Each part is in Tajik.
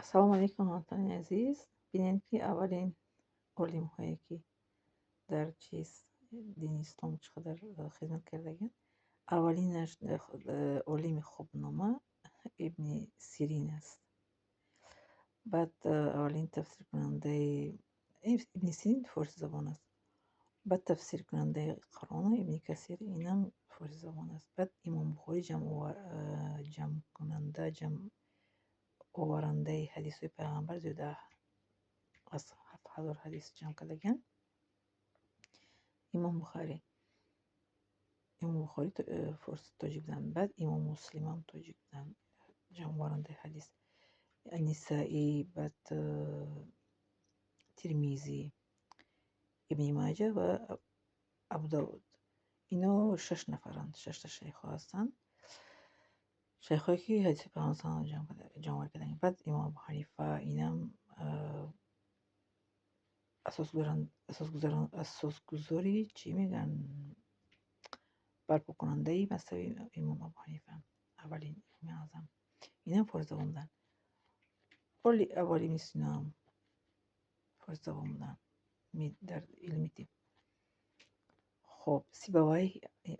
Ассалому алайкум, ҳамватанони азиз. Бинед, ки аввалин олимҳое, ки дар чиз дини ислом чӣ қадар хизмат кардагианд. Аввалинаш олими хобнома Ибни Сирин аст. Баъд аввалин тафсиркунандаи Ибни Сирин форсизабон аст. Баъд тафсиркунандаи Қуръона Ибни Касир, инам форсизабон аст. Баъд Имом Бухорӣ, ҷамъкунанда, ҷамъоварандаи ҳадисҳои Пайғамбар, зиёда аз 7000 ҳадис ҷамъ кардагианд. Имом Бухарӣ. Имом Бухорӣ форс тоҷик буданд. Баъд Имом Муслимам тоҷик буданд, ҷамъоварандаи ҳадис. Нисаӣ, баъд Тирмизӣ, Ибни Маҷа ва Абудавуд. Ино шаш нафаранд, шашта шайхҳо ҳастанд. Шайхҳое, ки ҳадиси Пайғамбар саллаллоҳу алайҳи ҷамъоварӣ карданд. Баъд Имом Абу Ҳанифа, инам асосгузори, чӣ мегӯянд, барпокунандаи мазҳаби Имом Абу Ҳанифа, аввалин имоми аъзам. Инам форсизабон буданд. Абуалӣ ибни Синоам форсизабон буданд дар илми тиб. Хоб, Сибавайҳ,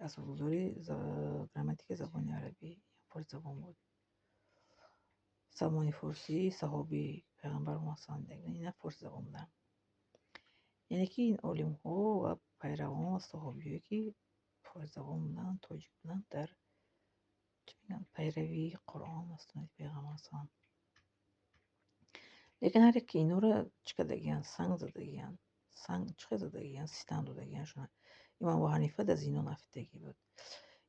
асосгузори грамматикаи забони арабӣ, форсизабон буд. Салмони Форсӣ, саҳобии Пайғамбар Муҳаммад, ина форсизабон буданд. Яъне ки ин олимҳо ва пайравон ва саҳобиҳое, ки форсизабон буданд, тоҷик буданд, дар, чӣ мегӯянд, пайравии Қуръон ва суннати Пайғамбар салам. Лекин ҳар яке инҳоро чӣ кардагианд? Санг задагианд. Санг чӣ хел задагианд? Ситам додагианд шуна. Имом Абу Ҳанифа дар зиндон афтидагӣ буд.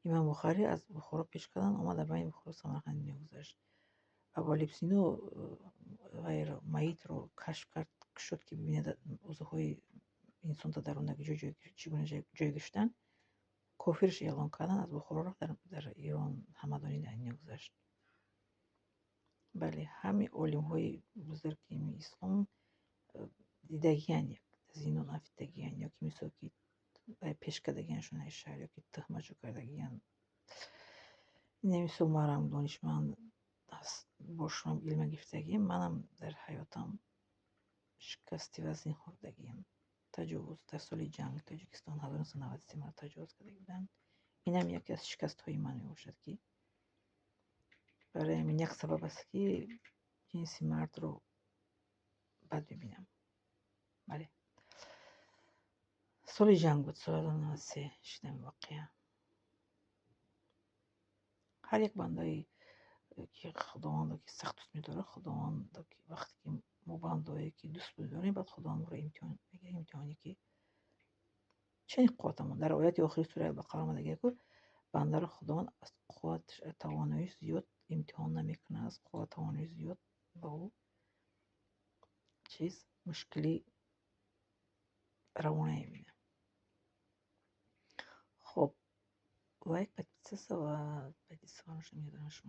Имом Бухарӣ аз Бухоро пеш карданд, омад, дар байни Бухоро, Самарқанд дунё гузашт. Абуалӣ ибни Сино вайро, маитро кашф кард, кушод, ки бибинад, узвҳои инсон дар дарун ҷо чӣ гуна ҷойгир шуданд. Кофирш эълон карданд, аз Бухоро рафт, дар Ирон ҳамадонӣ дар дунё гузашт. Бале, ҳамаи олимҳои бузурги ислом дидагиянд, зиндон афтидагиянд ё ки мисол ки пеш кардагиандшон аз шаҳр ё ки туҳматшо кардагиянд. Ина мисол манам донишманд бошам, илма гирифтагиам, манам дар ҳаётам шикасти вазнин хӯрдагиам. Таҷовуз дар соли ҷанг Тоҷикистон 1993 маро таҷовуз карда буданд. Инам яке аз шикастҳои ман мебошад, ки барои ҳамин як сабаб аст, ки ҷинси мардро бад мебинам. Бале. Соли ҷанг буд, соли 1993 шудам воқеа. Ҳар як бандае, ки Худовандо ки сахт дӯст медорад, Худовандо ки вақте ки мо бандое, ки дӯст медорем, баъд Худованд моро имтиҳон мегирад, имтиҳоне, ки чунин қувватамон. Дар ояти охири сураи Бақара омадагия ку, бандаро Худованд аз қувват, тавоноиш зиёд имтиҳон намекунад, аз қувват, тавоноиш зиёд ба ӯ чиз мушкилӣ равона мебинад. Хоб, лайк, подписаться ва подписываться медорам шумо.